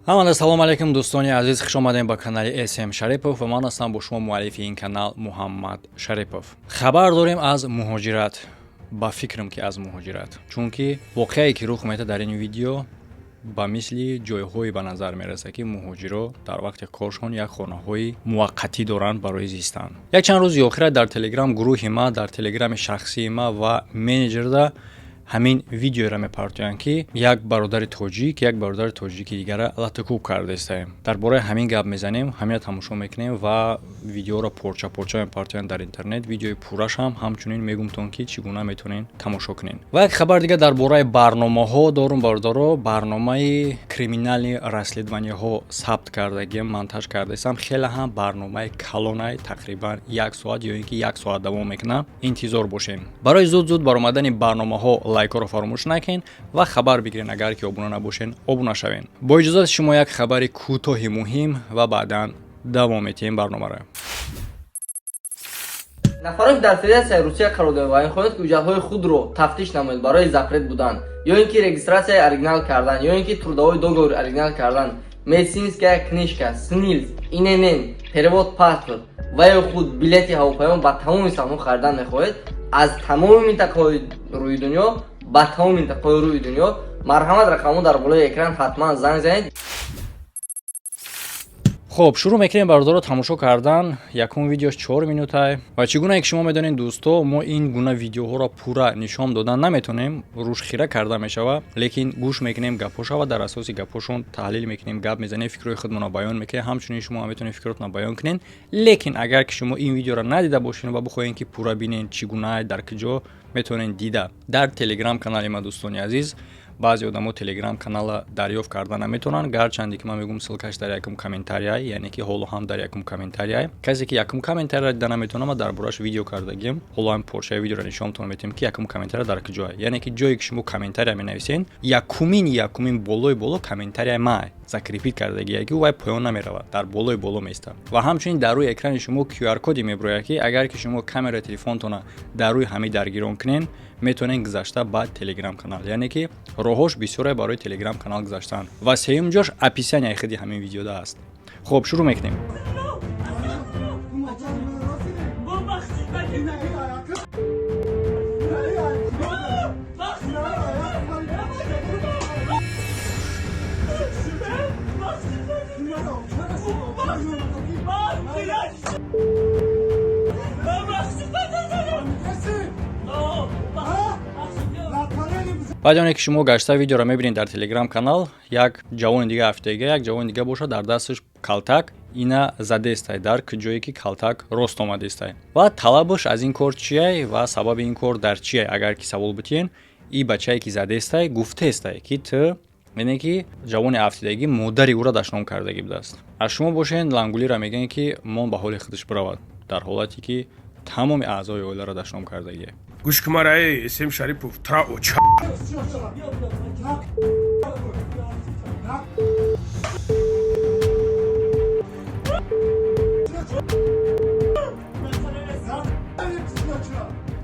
Ҳамада салом алейкум, дӯстони азиз, хуш омадем ба канали СМ Шарипов ва ман ҳастам бо шумо муаллифи ин канал Муҳаммад Шарипов. Хабар дорем аз муҳоҷират, ба фикрам, ки аз муҳоҷират, чунки воқеае, ки рух медиҳад дар ин видео, ба мисли ҷойҳое ба назар мерасад, ки муҳоҷиро дар вақти коршон як хонаҳои муваққатӣ доранд барои зистан. Як чанд рӯзи охира дар телеграм гурӯҳи ма, дар телеграми шахсии ма ва менеҷерда ҳамин видеоро мепартоянд, ки як бародари тоҷик як бародари тоҷики дигара латукӯб кардаистаем. Дар бораи ҳамин гап мезанем, ҳамина тамошо мекунем ва видеоро порча порча мепартоянд дар интернет. Видеои пурраш ҳам ҳамчунин мегумтон, ки чӣ гуна метавонед тамошо кунед. Ва як хабар дигар дар бораи барномаҳо дорум, бародаро. Барномаи криминальный расследования ҳо сабт кардагиам, монтаж кардаистам. Хеле ҳам барномаи калонай, тақрибан як соат ё ин ки як соат давом мекунад. Интизор бошем. Барои зуд зуд баромадани барномаҳо лайкҳоро фаромӯш накунед ва хабар бигирен. Агар ки обуна набошен, обуна шавен. Бо иҷозати шумо, як хабари кӯтоҳи муҳим ва баъдан давом метиҳем барномаро. Нафароне, ки дар Федератсияи Русия қарор доранд ва мехоҳанд, ки ҳуҷҷатҳои худро тафтиш намояд барои запрет будан ё ин ки регистрация и оригинал кардан, ё ин ки трудовой договор оригинал кардан, медицинская книжка, СНИЛС, ИНН, перевод, паспорт ва ё худ билети ҳавопаймо ба тамоми самҳо харидан мехоҳед, аз тамоми минтақаҳои рӯи дунё ба тамоми минтақаҳои рӯи дунё, марҳамат, рақамҳо дар болои экран, ҳатман занг занед. Хуб, шурӯъ мекунем, бародаро, тамошо кардан. Якум видеош 4 минутай. Ва чӣ гунае ки шумо медонед, дӯсто, мо ин гуна видеоҳоро пурра нишон додан наметонем, рӯш хира карда мешава, лекин гӯш мекунем гапҳоша ва дар асоси гапҳошон таҳлил мекунем, гап мезанем, фикрҳои худмонро баён мекунем. Ҳамчунин шумо метавонед фикротонро баён кунед. Лекин агар ки шумо ин видеоро надида бошед ва бихоҳед, ки пурра бинед, чӣ гунае, дар куҷо метавонед дида, дар телеграм канали ма. Дӯстони азиз, баъзе одамо телеграм канала дарёфт карда наметавонанд, гарчанде ки ман мегӯм, ссылка ш дар якум комментария, яъне ки ҳоло ҳам дар якум комментария. Касе ки якум комментария дида наметавонад, ман дар борааш видео кардагим. Ҳоло ҳам порчаи видеоро нишонтон метиҳем, ки якум комментария дар куҷоа, яъне ки ҷое ки шумо комментария менависед, якумин болои боло комментарияи ма закрепить кардагия, ки вай поён намеравад, дар болои боло меистад. Ва ҳамчунин дар рӯи экрани шумо QR коди мебирояд, ки агар ки шумо камераи телефонтона дар рӯи ҳамин даргирон кунед, метавонед гузашта ба телеграм канал. Яъне ки роҳҳош бисёре барои телеграм канал гузаштан. Ва сеюм ҷош описания и худи ҳамин видеода аст. Хуб, шурӯъ мекунем. Баъди оне ки шумо гашта видеоро мебинед, дар телеграм канал як ҷавони дига ҳафтаига, як ҷавони дига бошад, дар дасташ калтак ина задестай, дар ҷое ки калтак рост омадестай. Ва талабаш аз ин кор чиай ва сабаби ин кор дар чиай, агар ки савол битиҳен, и бачае ки задестай гуфтестай, ки ту, яъне ки ҷавони афтидагӣ, модари ӯро дашном кардагӣ будааст. Аз шумо бошен, лангулиро мегӯянд, ки мон ба ҳоли худаш биравад, дар ҳолате ки тамоми аъзои оиларо дашном кардагие. Гӯш кун мара, эй Эсем Шарипов, тра оча.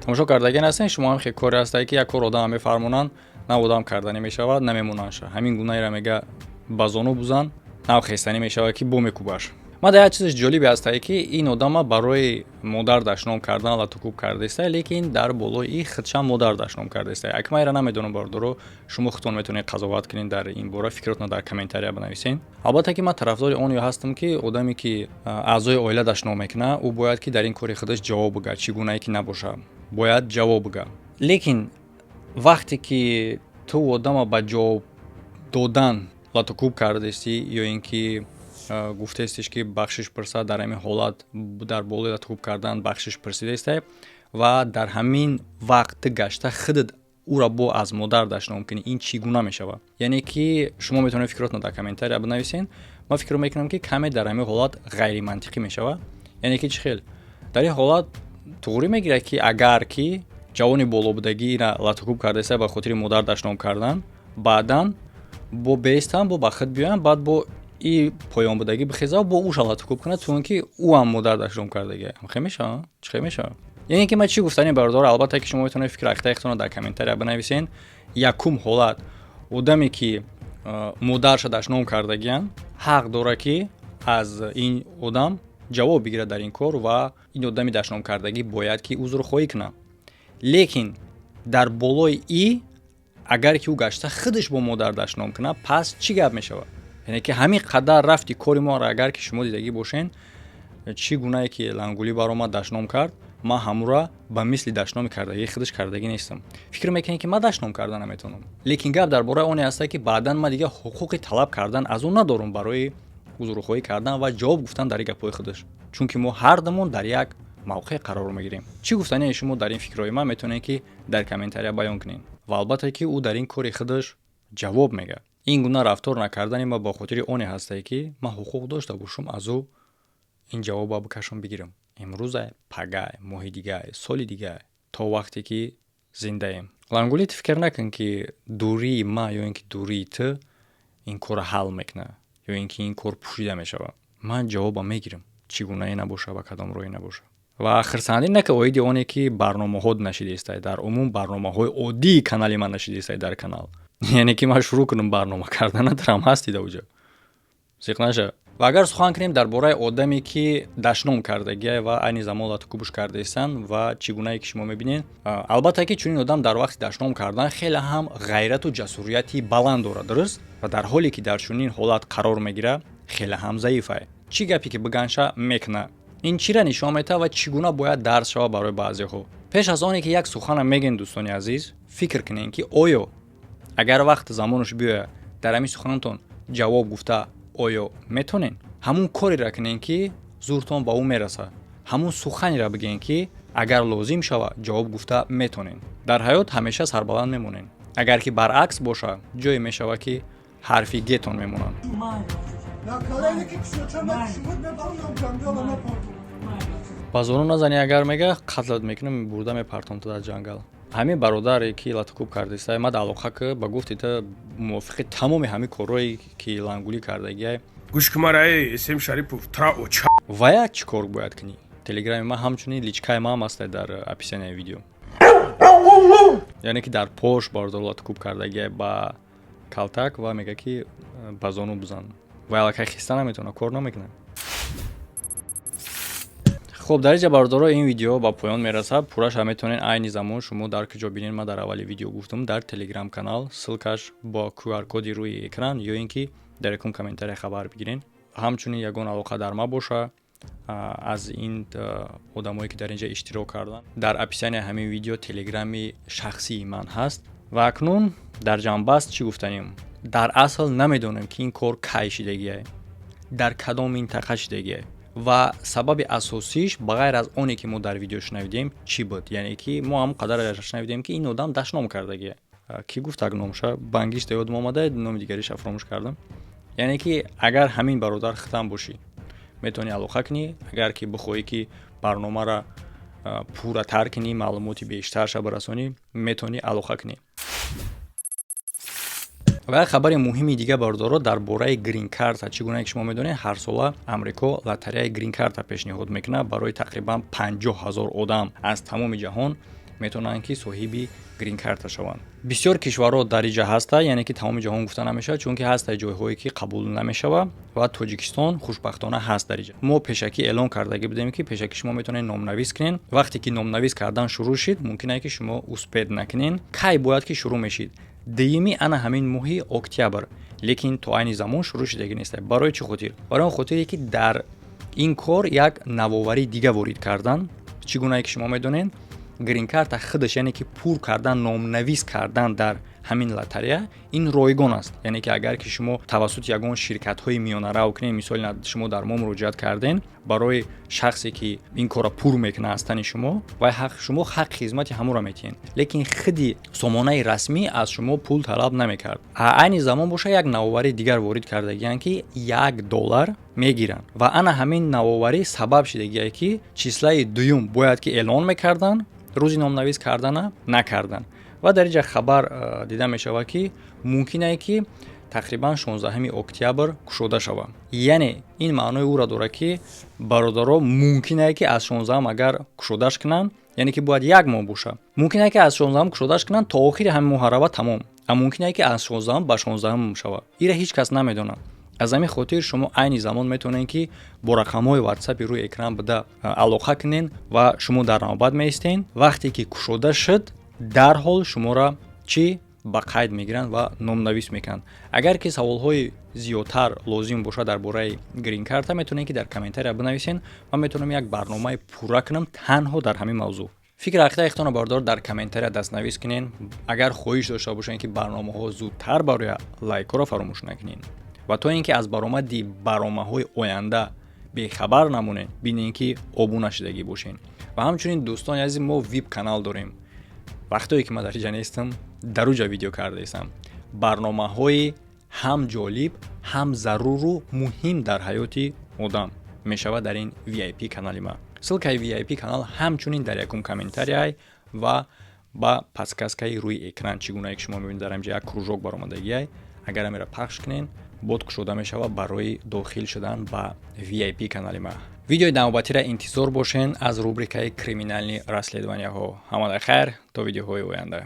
Тамошо кардагӣ ҳастен шумо, ҳам хел коре ҳастае, ки як кор одама мефармонанд, на одам карданӣ мешавад, намемонандша. Ҳамин гунаеро мега, ба зону бузан, нав хестанӣ мешавад, ки бо мекӯбаш. Ма дар як чизи ҷолибе ҳастае, ки ин одама барои модар дашном кардан латукӯб кардаистае, лекин дар болои и худшам модар дашном кардаистае. Аки ман ира намедонам, бародаро, шумо худтон метавонед қазоват кунед дар ин бора, фикротонро дар комментария бинависед. Албатта ки ман тарафдори он ё ҳастам, ки одаме ки аъзои оила дашном мекунад, ӯ бояд ки дар ин кори худаш ҷавоб бига, чӣ гунае ки набошад, бояд ҷавоб бига. Лекин вақте ки ту одама ба ҷавоб додан латукӯб кардаистӣ ё ин ки гуфтаистиш, ки бахшиш пурсад, дар ҳамин ҳолат дар болои латукӯб кардан бахшиш пурсидаистай ва дар ҳамин вақт ту гашта худат ӯра бо аз модар дашном кунӣ, ин чӣ гуна мешавад? Яъне ки шумо метавонед фикротонро дар комментария бинависед. Ман фикр мекунам, ки каме дар ҳамин ҳолат ғайримантиқӣ мешавад. Яъне ки чӣ хел дар ин ҳолат туғрӣ мегирад, ки агар ки ҷавони болобудагиро латукӯб кардаиста ба хотири модар дашном кардан, баъдан бо беистан, бо ба худ биёянд, баъд бо и поёнбудагӣ бихеза, бо ӯша латукӯб кунад, то он ки ӯ ҳам модар дашном кардагия. Хе мешавад? Чӣ хел мешавад? Яъне ки ман чӣ гуфтанӣ, бародаро? Албатта ки шумо метавонед фикр ақидаи худтонро дар комментария бинависед. Якум ҳолат, одаме ки модарша дашном кардагиян, ҳақ дорад, ки аз ин одам ҷавоб бигирад дар ин кор ва ин одами дашномкардагӣ бояд ки узрхоҳӣ кунад. Лекин дар болои и агар ки ӯ гашта худаш бо модар дашном кунад, пас чӣ гап мешавад? Яъне ки ҳамин қадар рафти кори моро агар ки шумо дидагӣ бошен, чӣ гунае ки Лангулӣ баромад, дашном кард, ман ҳамура ба мисли дашноми кардагии худаш кардагӣ нестам. Фикр мекунем, ки ман дашном карда наметавонам, лекин гап дар бораи оне ҳаста, ки баъдан ман дигар ҳуқуқи талаб кардан аз ӯ надорам барои узрхоҳӣ кардан ва ҷавоб гуфтан дар ин гапҳои худаш, чунки мо ҳардумон дар як мавқеъ қарор мегирем. Чӣ гуфтанияи шумо дар ин фикрҳои ман, метавонед, ки дар комментария баён кунед. Ва албатта, ки ӯ дар ин кори худаш ҷавоб мегӯяд. Ин гуна рафтор накардани ма ба хотири оне ҳастае, ки ман ҳуқуқ дошта бошам, аз ӯ ин ҷавобро бикашам, бигирам. Имрӯзай, пагай, моҳи дигай, соли дигай, то вақте ки зиндаем. Лангулӣ, ту фикр накун, ки дурии ман ё ин ки дурии ту ин корро ҳал мекунад ё ин ки ин кор пӯшида мешавад. Ман ҷавобам мегирам, чӣ гунае набоша ва кадом роҳе набоша. Ва хирсандӣ на ки оиди оне ки барномаҳо нашидистай, дар умум барномаҳои оддии канали ман нашидистай дар канал. Яъне ки ман шурӯъ кунам барнома кардана, тарам ҳасти да уҷа, зиқ наша. Ва агар сухан кунем дар бораи одаме, ки дашном кардагия ва айни замон латукубуш кардаистанд ва чӣ гунае ки шумо мебинед, албатта ки чунин одам дар вақти дашном кардан хеле ҳам ғайрату ҷасурияти баланд дорад, дуруст? Ва дар ҳоле ки дар чунин ҳолат қарор мегирад, хеле ҳам заифай. Чӣ гапе ки биганша, мекуна. Ин чиро нишон медиҳад ва чӣ гуна бояд дарс шавад барои баъзеҳо? Пеш аз оне ки як сухана мегӯем, дӯстони азиз, фикр кунем, ки оё агар вақт замонаш биёяд, дар ҳамин суханатон ҷавоб гуфта оё метонен? Ҳамун кореро кунем, ки зуртон ба ӯ мерасад, ҳамун суханеро бигӯем, ки агар лозим шавад, ҷавоб гуфта метонен. Дар ҳаёт ҳамеша сарбаланд мемонем. Агар ки баръакс боша, ҷое мешавад, ки ҳарфи гетон мемонанд. На коленики кушоча мекушуд, мепартам ҷангала, мепартам. Ба зону назанӣ, агар мега, қатлат мекунам, бурда мепартом ту дар ҷангал. Ҳамин бародаре ки латукуб кардиста, мад алоқа ки ба гуфти ту мувофиқи тамоми ҳамин корҳое ки Лангулӣ кардагиай. Гӯш кун мара, эй Эсем Шарипов, тра оча. Вая чӣ кор бояд кунӣ? Телеграми ман, ҳамчунин личкаи ман ҳам ҳаста дар описанияи видео. Яъне ки дар пош бародар латукуб кардагиай ба калтак ва мега, ки ба зону бизан. Вай аллакай хиста наметавона, кор намекунад. Хуб, дар инҷа, бародаро, ин видео ба поён мерасад. Пурраша метавонед айни замон шумо дар куҷо бинед? Ман дар аввали видео гуфтам, дар Телеграм канал, ссылкаш бо QR коди рӯи экран ё ин ки дар якум комментария хабар бигирен. Ҳамчунин ягон алоқа дар ма боша аз ин одамое, ки дар инҷа иштирок карданд, дар описанияи ҳамин видео телеграми шахсии ман ҳаст. Ва акнун дар ҷамъбаст чӣ гуфтанем? Дар асл намедонем, ки ин кор кай шидагиае, дар кадом минтақа шидагиае ва сабаби асосиш ба ғайр аз оне, ки мо дар видео шунавидем, чӣ буд. Яъне ки мо ҳамон қадар шунавидем, ки ин одам дашном кардагия. Кӣ гуфт так номша бангишта ёдам омада, номи дигариша фаромӯш кардам. Яъне ки агар ҳамин бародар хитам бошӣ, метавонӣ алоқа кунӣ. Агар ки бихоҳӣ, ки барномаро пурратар кунӣ, маълумоти бештарша барасонӣ, метавонӣ алоқа кунӣ. Ва як хабари муҳими дига, бародаро, дар бораи грин-карта. Чӣ гуна ки шумо медонед, ҳарсола Амрико лотареяи грин-карта пешниҳод мекунад барои тақрибан 50 000 одам. Аз тамоми ҷаҳон метавонанд, ки соҳиби грин-карта шаванд. Бисёр кишварҳо дар инҷа ҳаста, яъне ки тамоми ҷаҳон гуфта намешавад, чунки ҳаста ҷойҳое, ки қабул намешавад, ва Тоҷикистон хушбахтона ҳаст дар инҷа. Мо пешакӣ эълон кардагӣ будем, ки пешакӣ шумо метавонед номнавис кунед. Вақте ки номнавис кардан шурӯъ шид, мумкин ае, ки шумо успеть накунед. Кай бояд ки шурӯъ мешид? 2-юми ана ҳамин моҳи октябр, лекин то айни замон шурӯъ шидагӣ нест. Барои чӣ хотир? Барои он хотире, ки дар ин кор як навоварии дига ворид кардан. Чӣ гунае ки шумо медонед, грин-карта худаш, яъне ки пур кардан, номнавис кардан дар ҳамин лотарея, ин ройгон аст. Яъне ки агар ки шумо тавассути ягон ширкатҳои миёнарав кунед, мисоли шумо дар мо муроҷиат карден, барои шахсе, ки ин корро пур мекунад аз тани шумо, вай ҳақ шумо ҳаққи хизмати ҳамонро метиҳед, лекин худи сомонаи расмӣ аз шумо пул талаб намекард. Айни замон боша, як навоварии дигар ворид кардагиянд, ки 1 доллар мегиранд. Ва ана ҳамин навоварӣ сабаб шидагие, ки числаи дуюм бояд ки эълон мекарданд рӯзи номнавис кардана, накарданд. Ва дар инҷа хабар дида мешавад, ки мумкин ае, ки тақрибан 16 октябр кушода шавад. Яъне ин маънои ӯро дорад, ки, бародаро, мумкин ае, ки аз 16-ам агар кушодаш кунанд, яъне ки бояд як моҳ бошад, мумкин ае, ки аз 16-ам кушодаш кунанд, то охири ҳамин моҳ рава, тамом. А мумкине, ки аз 16-ум ба 16-ум шавад. Ира ҳеҷ кас намедонад. Аз ҳамин хотир шумо айни замон метавонед, ки бо рақамҳои ватсапи рӯи экран буда алоқа кунед ва шумо дар навбат меистен. Вақте ки кушода шуд, дарҳол шуморо чӣ ба қайд мегиранд ва номнавис мекунанд. Агар ки саволҳои зиёдтар лозим бошад дар бораи грин-карта, метавонед, ки дар комментария бинависен. Ман метавонам як барномаи пурра кунам танҳо дар ҳамин мавзӯъ. Фикр ақидаи худтонро, бардор, дар комментария дастнавис кунен. Агар хоҳиш дошта бошед, ки барномаҳо зудтар бароя, лайкҳоро фаромӯш накунед ва то ин ки аз баромади барномаҳои оянда бехабар намонед, бинед, ки обуна шудагӣ бошед. Ва ҳамчунин, дӯстони азиз, мо вип канал дорем. Вақтое ки ман дар иҷа нестам, дар уҷа видео кардаистам, барномаҳои ҳам ҷолиб, ҳам заруру муҳим дар ҳаёти одам мешавад дар ин vip канали ман. Ссылкаи vip канал ҳамчунин дар якум комментарияй ва ба подсказкаи рӯи экран. Чӣ гунае ки шумо мебинед, дар инҷа як кружок баромадагиай. Агар амира пахш кунен, бот кушода мешавад барои дохил шудан ба vip канали ман. Видеои навбатиро интизор бошен аз рубрикаи криминальные расследованияҳо. Ҳамада хайр, то видеоҳои оянда.